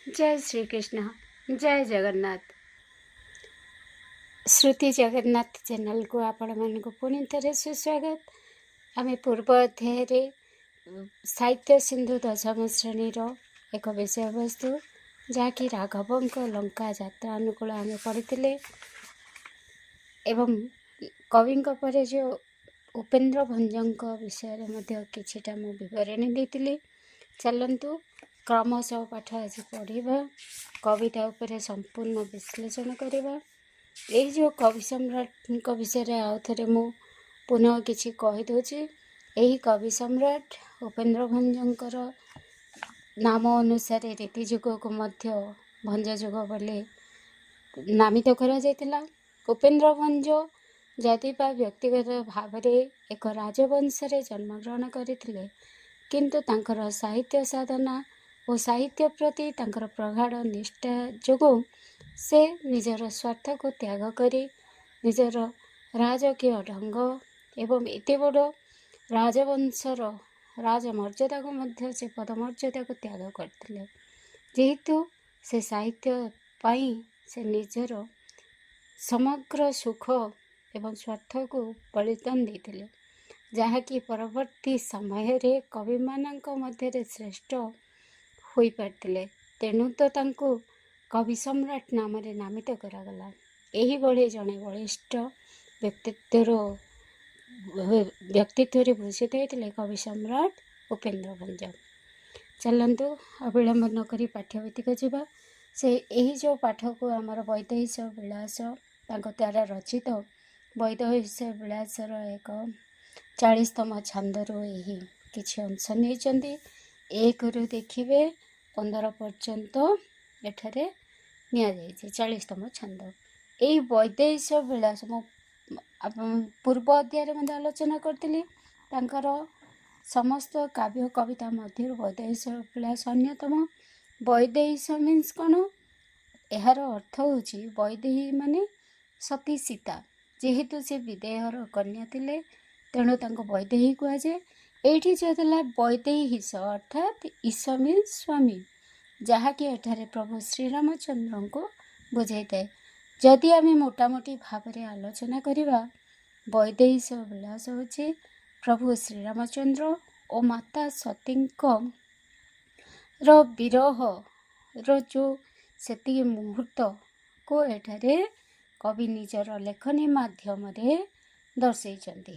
ଜୟ ଶ୍ରୀକୃଷ୍ଣ, ଜୟ ଜଗନ୍ନାଥ। ଶ୍ରୁତି ଜଗନ୍ନାଥ ଚ୍ୟାନେଲକୁ ଆପଣମାନଙ୍କୁ ପୁଣି ଥରେ ସୁସ୍ୱାଗତ। ଆମେ ପୂର୍ବ ଅଧ୍ୟାୟରେ ସାହିତ୍ୟ ସିନ୍ଧୁ ଦଶମ ଶ୍ରେଣୀର ଏକ ବିଷୟବସ୍ତୁ, ଯାହାକି ରାଘବଙ୍କ ଲଙ୍କା ଯାତ୍ରା ଅନୁକୂଳ ଆମେ ପଢ଼ିଥିଲେ ଏବଂ କବିଙ୍କ ପରେ ଯେଉଁ ଉପେନ୍ଦ୍ର ଭଞ୍ଜଙ୍କ ବିଷୟରେ ମଧ୍ୟ କିଛିଟା ମୁଁ ବିବରଣୀ ଦେଇଥିଲି। ଚାଲନ୍ତୁ, କ୍ରମଶଃ ପାଠ ଆଜି ପଢ଼ିବା, କବିତା ଉପରେ ସମ୍ପୂର୍ଣ୍ଣ ବିଶ୍ଳେଷଣ କରିବା। ଏଇ ଯେଉଁ କବି ସମ୍ରାଟଙ୍କ ବିଷୟରେ ଆଉ ଥରେ ମୁଁ ପୁନଃ କିଛି କହିଦେଉଛି। ଏହି କବି ସମ୍ରାଟ ଉପେନ୍ଦ୍ର ଭଞ୍ଜଙ୍କର ନାମ ଅନୁସାରେ ରୀତିଯୁଗକୁ ମଧ୍ୟ ଭଞ୍ଜ ଯୁଗ ବୋଲି ନାମିତ କରାଯାଇଥିଲା। ଉପେନ୍ଦ୍ର ଭଞ୍ଜ ଯଦି ବା ବ୍ୟକ୍ତିଗତ ଭାବରେ ଏକ ରାଜବଂଶରେ ଜନ୍ମଗ୍ରହଣ କରିଥିଲେ, କିନ୍ତୁ ତାଙ୍କର ସାହିତ୍ୟ ସାଧନା ଓ ସାହିତ୍ୟ ପ୍ରତି ତାଙ୍କର ପ୍ରଗାଢ଼ ନିଷ୍ଠା ଯୋଗୁଁ ସେ ନିଜର ସ୍ୱାର୍ଥକୁ ତ୍ୟାଗ କରି ନିଜର ରାଜକୀୟ ଢଙ୍ଗ ଏବଂ ଏତେ ବଡ଼ ରାଜବଂଶର ରାଜମର୍ଯ୍ୟାଦାକୁ ମଧ୍ୟ ସେ ପଦମର୍ଯ୍ୟାଦାକୁ ତ୍ୟାଗ କରିଥିଲେ। ଯେହେତୁ ସେ ସାହିତ୍ୟ ପାଇଁ ସେ ନିଜର ସମଗ୍ର ସୁଖ ଏବଂ ସ୍ୱାର୍ଥକୁ ବଳିଦାନ ଦେଇଥିଲେ, ଯାହାକି ପରବର୍ତ୍ତୀ ସମୟରେ କବିମାନଙ୍କ ମଧ୍ୟରେ ଶ୍ରେଷ୍ଠ ହୋଇପାରିଥିଲେ। ତେଣୁ ତ ତାଙ୍କୁ କବି ସମ୍ରାଟ ନାମରେ ନାମିତ କରାଗଲା। ଏହିଭଳି ଜଣେ ବଳିଷ୍ଠ ବ୍ୟକ୍ତିତ୍ୱରେ ଭୂଷିତ ହୋଇଥିଲେ କବି ସମ୍ରାଟ ଉପେନ୍ଦ୍ର ଭଞ୍ଜ। ଚାଲନ୍ତୁ, ଅବିଳମ୍ବ ନକରି ପାଠ୍ୟଭିତ୍ତିକ ଯିବା। ସେ ଏହି ଯେଉଁ ପାଠକୁ ଆମର ବୈଦେହୀଶ ବିଳାସ, ତାଙ୍କ ଦ୍ୱାରା ରଚିତ ବୈଦେହୀଶ ବିଳାସର ଏକ 40ତମ ଛାନ୍ଦରୁ ଏହି କିଛି ଅଂଶ ନେଇଛନ୍ତି। 1ରୁ ଦେଖିବେ 15 ପର୍ଯ୍ୟନ୍ତ ଏଠାରେ ନିଆଯାଇଛି 40ତମ ଛାନ୍ଦ। ଏଇ ବୈଦେହୀଶ ବିଳାସ ମୁଁ ପୂର୍ବ ଅଧ୍ୟାୟରେ ମଧ୍ୟ ଆଲୋଚନା କରିଥିଲି। ତାଙ୍କର ସମସ୍ତ କାବ୍ୟ କବିତା ମଧ୍ୟରୁ ବୈଦେହୀଶ ବିଳାସ ଅନ୍ୟତମ। ବୈଦେହୀଶ ମିନ୍ସ କ'ଣ? ଏହାର ଅର୍ଥ ହେଉଛି ବୈଦେହୀ ମାନେ ସତୀ ସୀତା। ଯେହେତୁ ସେ ବିଦେହର କନ୍ୟା ଥିଲେ, ତେଣୁ ତାଙ୍କୁ ବୈଦେହୀ କୁହାଯାଏ। ଏଇଠି ଯେଉଁ ଥିଲା ବୈଦେହୀଶ, ଅର୍ଥାତ୍ ଈଶ ମିନ୍ସ ସ୍ୱାମୀ, ଯାହାକି ଏଠାରେ ପ୍ରଭୁ ଶ୍ରୀରାମଚନ୍ଦ୍ରଙ୍କୁ ବୁଝାଇଥାଏ। ଯଦି ଆମେ ମୋଟାମୋଟି ଭାବରେ ଆଲୋଚନା କରିବା, ବୈଦେହୀଶ ବିଳାସ ହେଉଛି ପ୍ରଭୁ ଶ୍ରୀରାମଚନ୍ଦ୍ର ଓ ମାତା ସତୀଙ୍କ ର ବିରହର ଯେଉଁ ସେତିକି ମୁହୂର୍ତ୍ତକୁ ଏଠାରେ କବି ନିଜର ଲେଖନୀ ମାଧ୍ୟମରେ ଦର୍ଶାଇଛନ୍ତି।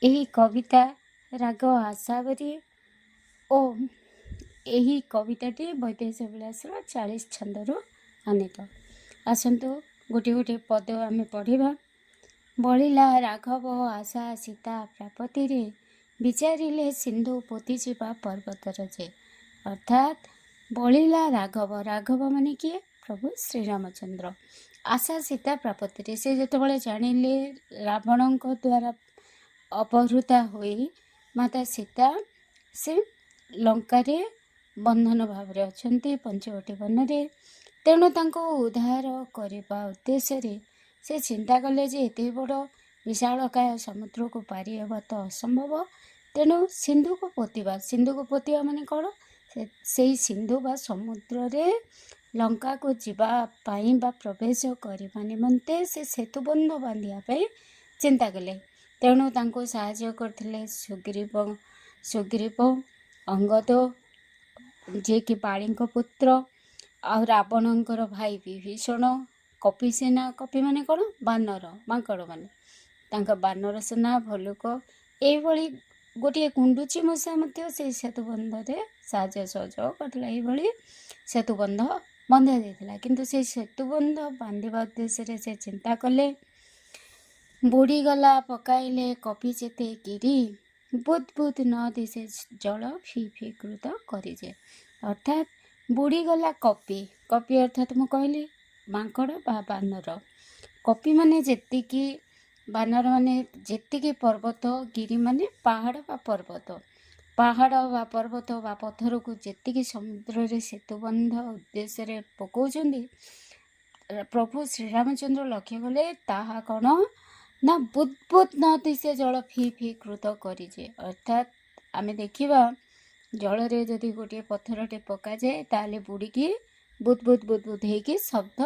ଏହି କବିତା ରାଗ ଆଶାବରୀ ଓ ଏହି କବିତାଟି ବୈଦେହୀଶ ବିଳାସର 40 ଛନ୍ଦରୁ ଆନୀତ। ଆସନ୍ତୁ, ଗୋଟିଏ ଗୋଟିଏ ପଦ ଆମେ ପଢ଼ିବା। ବଳିଲା ରାଘବ ଆଶା ସୀତା ପ୍ରାପତିରେ, ବିଚାରିଲେ ସିନ୍ଧୁ ପୋତିଯିବା ପର୍ବତର ଯେ। ଅର୍ଥାତ୍ ବଳିଲା ରାଘବ, ରାଘବ ମାନେ କିଏ? ପ୍ରଭୁ ଶ୍ରୀରାମଚନ୍ଦ୍ର। ଆଶା ସୀତା ପ୍ରାପତିରେ, ସେ ଯେତେବେଳେ ଜାଣିଲେ ରାବଣଙ୍କ ଦ୍ୱାରା ଅପହୃତା ହୋଇ ମାତା ସୀତା ସେ ଲଙ୍କାରେ ବନ୍ଧନ ଭାବରେ ଅଛନ୍ତି ପଞ୍ଚବଟୀ ବନରେ, ତେଣୁ ତାଙ୍କୁ ଉଦ୍ଧାର କରିବା ଉଦ୍ଦେଶ୍ୟରେ ସେ ଚିନ୍ତା କଲେ ଯେ ଏତେ ବଡ଼ ବିଶାଳକାୟ ସମୁଦ୍ରକୁ ପାରି ହେବା ତ ଅସମ୍ଭବ, ତେଣୁ ସିନ୍ଧୁକୁ ପୋତିବା। ସିନ୍ଧୁକୁ ପୋତିବା ମାନେ କ'ଣ? ସେଇ ସିନ୍ଧୁ ବା ସମୁଦ୍ରରେ ଲଙ୍କାକୁ ଯିବା ପାଇଁ ବା ପ୍ରବେଶ କରିବା ନିମନ୍ତେ ସେ ସେତୁବନ୍ଧ ବାନ୍ଧିବା ପାଇଁ ଚିନ୍ତା କଲେ। ତେଣୁ ତାଙ୍କୁ ସାହାଯ୍ୟ କରିଥିଲେ ସୁଗ୍ରୀବ, ଅଙ୍ଗଦ, ଯିଏକି ବାଳିଙ୍କ ପୁତ୍ର, ଆଉ ରାବଣଙ୍କର ଭାଇ ବିଭୀଷଣ, କପିସେନା। କପି ମାନେ କ'ଣ? ବାନର, ମାଙ୍କଡ଼ ମାନେ, ତାଙ୍କ ବାନର ସେନା, ଭଲ୍ଲୁକ, ଏଇଭଳି ଗୋଟିଏ ଗୁଣ୍ଡୁଚି ମୂଷା ମଧ୍ୟ ସେଇ ସେତୁବନ୍ଧରେ ସାହାଯ୍ୟ ସହଯୋଗ କରିଥିଲା। ଏଇଭଳି ସେତୁବନ୍ଧ ବନ୍ଧା ଯାଇଥିଲା। କିନ୍ତୁ ସେଇ ସେତୁବନ୍ଧ ବାନ୍ଧିବା ଉଦ୍ଦେଶ୍ୟରେ ସେ ଚିନ୍ତା କଲେ, ବୁଡ଼ିଗଲା ପକାଇଲେ କପି ଯେତେ ଗିରି, ବୁଦ୍ ବୁଦ୍ ନ ଦିଶେ ଜଳ ଫି ଫି କୃତ କରିଯେ। ଅର୍ଥାତ୍ ବୁଡ଼ିଗଲା କପି, କପି ଅର୍ଥାତ୍ ମୁଁ କହିଲି ମାଙ୍କଡ଼ ବା ବାନର। କପି ମାନେ ଯେତିକି, ବାନର ମାନେ ଯେତିକି ପର୍ବତ, ଗିରି ମାନେ ପାହାଡ଼ ବା ପର୍ବତ, ପାହାଡ଼ ବା ପର୍ବତ ବା ପଥରକୁ ଯେତିକି ସମୁଦ୍ରରେ ସେତୁବନ୍ଧ ଉଦ୍ଦେଶ୍ୟରେ ପକାଉଛନ୍ତି, ପ୍ରଭୁ ଶ୍ରୀରାମଚନ୍ଦ୍ର ଲକ୍ଷ୍ୟ କଲେ ତାହା କ'ଣ ନା ବୁଦ୍ ବୁଦ୍ ନ ଦିଶେ ଜଳ ଫି ଫି କୃତ କରିଛେ। ଅର୍ଥାତ୍ ଆମେ ଦେଖିବା ଜଳରେ ଯଦି ଗୋଟିଏ ପଥରଟେ ପକାଯାଏ, ତାହେଲେ ବୁଡ଼ିକି ବୁଦ୍ ବୁଦ୍ ବୁଦ୍ ବୁଦ୍ ହେଇକି ଶବ୍ଦ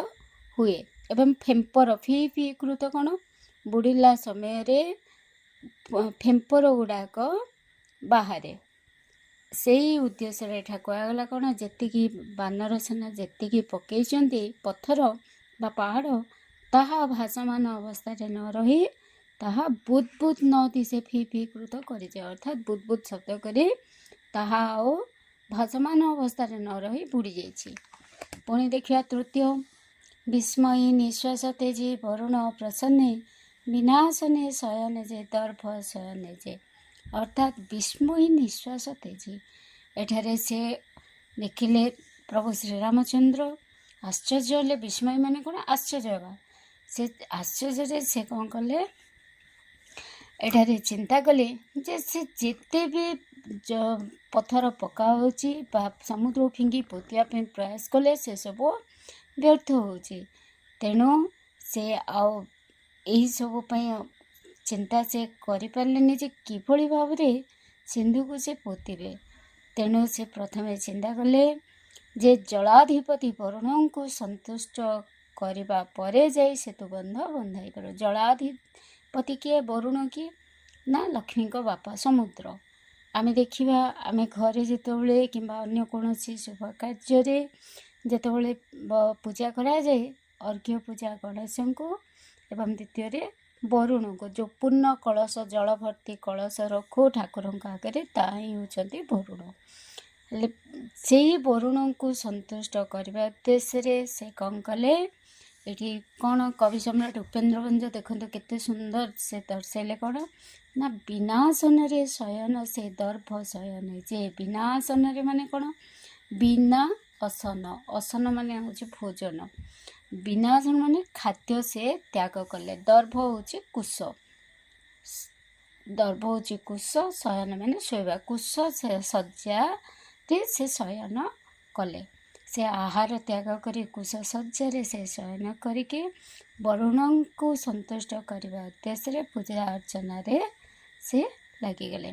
ହୁଏ। ଏବଂ ଫେମ୍ପର ଫି ଫି କୃତ କ'ଣ? ବୁଡ଼ିଲା ସମୟରେ ଫେମ୍ପର ଗୁଡ଼ାକ ବାହାରେ। ସେଇ ଉଦ୍ଦେଶ୍ୟରେ ଏଠା କୁହାଗଲା କ'ଣ? ଯେତିକି ବାନର ସେନା ଯେତିକି ପକେଇଛନ୍ତି ପଥର ବା ପାହାଡ଼, ତାହା ଭାସମାନ ଅବସ୍ଥାରେ ନ ରହି ତାହା ବୁଦ୍ ବୁଦ୍ ନ ଦିଶେ, ଫି ଫି କୃତ କରିଯାଏ, ଅର୍ଥାତ୍ ବୁଦ୍ ବୁଦ୍ ଶବ୍ଦ କରି ତାହା ଆଉ ଭାସମାନ ଅବସ୍ଥାରେ ନ ରହି ବୁଡ଼ି ଯାଇଛି। ପୁଣି ଦେଖିବା ତୃତୀୟ। ବିସ୍ମୟୀ ନିଶ୍ୱାସ ତେଜି ବରୁଣ ପ୍ରସନ୍ନେ, ବିନାଶନେ ଶୟନେ ଯେ ଦର୍ଭ ଶୟନେ ଯେ। ଅର୍ଥାତ୍ ବିସ୍ମୟୀ ନିଶ୍ୱାସ ତେଜି, ଏଠାରେ ସେ ଦେଖିଲେ ପ୍ରଭୁ ଶ୍ରୀରାମଚନ୍ଦ୍ର ଆଶ୍ଚର୍ଯ୍ୟ ହେଲେ। ବିସ୍ମୟ ମାନେ କ'ଣ? ଆଶ୍ଚର୍ଯ୍ୟ ହେବା। ସେ ଆଶ୍ଚର୍ଯ୍ୟରେ ସେ କ'ଣ କଲେ? ଏଠାରେ ଚିନ୍ତା କଲେ ଯେ ସେ ଯେତେ ବି ପଥର ପକା ହେଉଛି ବା ସମୁଦ୍ରକୁ ଫିଙ୍ଗି ପୋତିବା ପାଇଁ ପ୍ରୟାସ କଲେ, ସେସବୁ ବ୍ୟର୍ଥ ହେଉଛି। ତେଣୁ ସେ ଆଉ ଏହିସବୁ ପାଇଁ ଚିନ୍ତା ସେ କରିପାରିଲେନି ଯେ କିଭଳି ଭାବରେ ସିନ୍ଧୁକୁ ସେ ପୋତିବେ। ତେଣୁ ସେ ପ୍ରଥମେ ଚିନ୍ତା କଲେ ଯେ ଜଳାଧିପତି ବରୁଣଙ୍କୁ ସନ୍ତୁଷ୍ଟ କରିବା ପରେ ଯାଇ ସେତୁବନ୍ଧ ବନ୍ଧା ହେଇପାରିବ। ଜଳାଧିପତି କିଏ? ବରୁଣ କିଏ? ନା ଲକ୍ଷ୍ମୀଙ୍କ ବାପା ସମୁଦ୍ର। ଆମେ ଦେଖିବା, ଆମେ ଘରେ ଯେତେବେଳେ କିମ୍ବା ଅନ୍ୟ କୌଣସି ଶୁଭ କାର୍ଯ୍ୟରେ ଯେତେବେଳେ ପୂଜା କରାଯାଏ, ଅର୍ଘ୍ୟ ପୂଜା ଗଣେଶଙ୍କୁ ଏବଂ ଦ୍ୱିତୀୟରେ ବରୁଣଙ୍କୁ, ଯେଉଁ ପୂର୍ଣ୍ଣ କଳସ, ଜଳ ଭର୍ତ୍ତି କଳସ ରଖୁ ଠାକୁରଙ୍କ ଆଗରେ, ତାହା ହିଁ ହେଉଛନ୍ତି ବରୁଣ। ହେଲେ ସେଇ ବରୁଣଙ୍କୁ ସନ୍ତୁଷ୍ଟ କରିବା ଉଦ୍ଦେଶ୍ୟରେ ସେ କ'ଣ କଲେ? ଏଠି କ'ଣ କବି ସମ୍ରାଟ ଉପେନ୍ଦ୍ର ଭଞ୍ଜ ଦେଖନ୍ତୁ କେତେ ସୁନ୍ଦର ସେ ଦର୍ଶାଇଲେ। କ'ଣ ନା ବିନାଶନରେ ଶୟନ ସେ ଦର୍ଭ ଶୟନ ଯେ। ବିନାଶନରେ ମାନେ କ'ଣ? ବିନା ଅସନ, ଅସନ ମାନେ ହେଉଛି ଭୋଜନ, ବିନାଶନ ମାନେ ଖାଦ୍ୟ ସେ ତ୍ୟାଗ କଲେ। ଦର୍ଭ ହେଉଛି କୁଶ, ଦର୍ଭ ହେଉଛି କୁଶ, ଶୟନ ମାନେ ଶୋଇବା, କୁଶ ଶଯ୍ୟାରେ ସେ ଶୟନ କଲେ। ସେ ଆହାର ତ୍ୟାଗ କରି କୁଶ ଶଯ୍ୟାରେ ସେ ଶୟନ କରିକି ବରୁଣଙ୍କୁ ସନ୍ତୁଷ୍ଟ କରିବା ଉଦ୍ଦେଶ୍ୟରେ ପୂଜା ଅର୍ଚ୍ଚନାରେ ସେ ଲାଗିଗଲେ।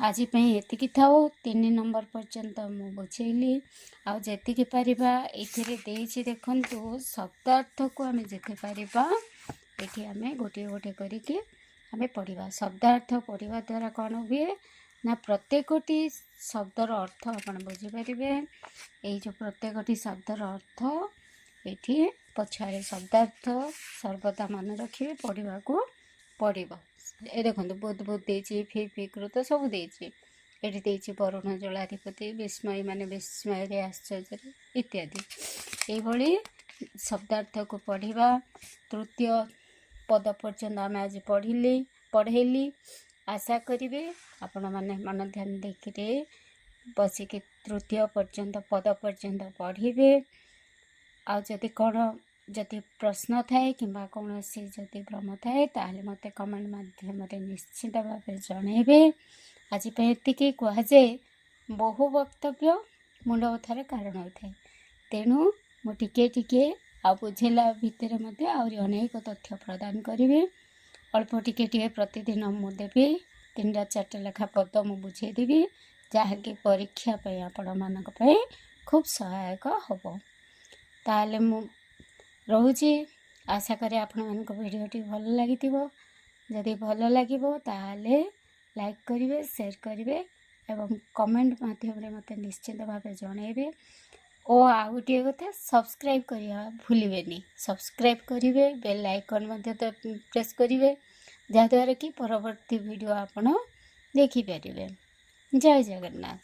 ଆଜି ପାଇଁ ଏତିକି ଥାଉ। 3 ନମ୍ବର ପର୍ଯ୍ୟନ୍ତ ମୁଁ ବୁଝେଇଲି। ଆଉ ଯେତିକି ପାରିବା ଏଥିରେ ଦେଇଛି ଦେଖନ୍ତୁ, ଶବ୍ଦାର୍ଥକୁ ଆମେ ଯେତେ ପାରିବା ଏଠି ଆମେ ଗୋଟିଏ ଗୋଟିଏ କରିକି ଆମେ ପଢ଼ିବା। ଶବ୍ଦାର୍ଥ ପଢ଼ିବା ଦ୍ୱାରା କ'ଣ ହୁଏ ନା ପ୍ରତ୍ୟେକଟି ଶବ୍ଦର ଅର୍ଥ ଆପଣ ବୁଝିପାରିବେ। ଏଇ ଯେଉଁ ପ୍ରତ୍ୟେକଟି ଶବ୍ଦର ଅର୍ଥ ଏଠି ପଛଆଡ଼େ ଶବ୍ଦାର୍ଥ ସର୍ବଦା ମନେ ରଖିବେ, ପଢ଼ିବାକୁ ପଡ଼ିବ। ଏ ଦେଖନ୍ତୁ, ବୁଦ୍ ବୁଦ୍ ଦେଇଛି, ଫି ଫି କୃତ ସବୁ ଦେଇଛି। ଏଠି ଦେଇଛି ବରୁଣ ଜଳାଧିପତି, ବିସ୍ମୟ ମାନେ ବିସ୍ମୟରେ ଆଶ୍ଚର୍ଯ୍ୟରେ ଇତ୍ୟାଦି। ଏଇଭଳି ଶବ୍ଦାର୍ଥକୁ ପଢ଼ିବା। ତୃତୀୟ ପଦ ପର୍ଯ୍ୟନ୍ତ ଆମେ ଆଜି ପଢ଼େଇଲି। ଆଶା କରିବେ ଆପଣମାନେ ମନ ଧ୍ୟାନ ଦେଇକିରି ବସିକି ତୃତୀୟ ପର୍ଯ୍ୟନ୍ତ ପଦ ପର୍ଯ୍ୟନ୍ତ ପଢ଼ିବେ। ଆଉ ଯଦି କ'ଣ ଯଦି ପ୍ରଶ୍ନ ଥାଏ କିମ୍ବା କୌଣସି ଯଦି ଭ୍ରମ ଥାଏ, ତାହେଲେ ମୋତେ କମେଣ୍ଟ ମାଧ୍ୟମରେ ନିଶ୍ଚିତ ଭାବେ ଜଣାଇବେ। ଆଜି ପାଇଁ ଏତିକି। କୁହାଯାଏ ବହୁ ବକ୍ତବ୍ୟ ମୁଣ୍ଡ ବଥାର କାରଣ ହୋଇଥାଏ। ତେଣୁ ମୁଁ ଟିକେ ଟିକେ ଆଉ ବୁଝେଇଲା ଭିତରେ ମଧ୍ୟ ଆହୁରି ଅନେକ ତଥ୍ୟ ପ୍ରଦାନ କରିବି। ଅଳ୍ପ ଟିକେ ଟିକେ ପ୍ରତିଦିନ ମୁଁ ଦେବି, 3ଟା 4ଟା ଲେଖା ପଦ ମୁଁ ବୁଝେଇଦେବି, ଯାହାକି ପରୀକ୍ଷା ପାଇଁ ଆପଣମାନଙ୍କ ପାଇଁ ଖୁବ୍ ସହାୟକ ହେବ। ତାହେଲେ ମୁଁ ରହୁଛି। ଆଶା କରେ ଆପଣମାନଙ୍କ ଭିଡ଼ିଓଟି ଭଲ ଲାଗିଥିବ। ଯଦି ଭଲ ଲାଗିବ ତାହେଲେ ଲାଇକ୍ କରିବେ, ସେୟାର କରିବେ ଏବଂ କମେଣ୍ଟ ମାଧ୍ୟମରେ ମୋତେ ନିଶ୍ଚିତ ଭାବେ ଜଣାଇବେ। ଓ ଆଉ ଗୋଟିଏ କଥା, ସବସ୍କ୍ରାଇବ୍ କରିବା ଭୁଲିବେନି। ସବସ୍କ୍ରାଇବ୍ କରିବେ, ବେଲ୍ ଆଇକନ୍ ମଧ୍ୟ ତ ପ୍ରେସ୍ କରିବେ, ଯାହାଦ୍ୱାରା କି ପରବର୍ତ୍ତୀ ଭିଡ଼ିଓ ଆପଣ ଦେଖିପାରିବେ। ଜୟ ଜଗନ୍ନାଥ।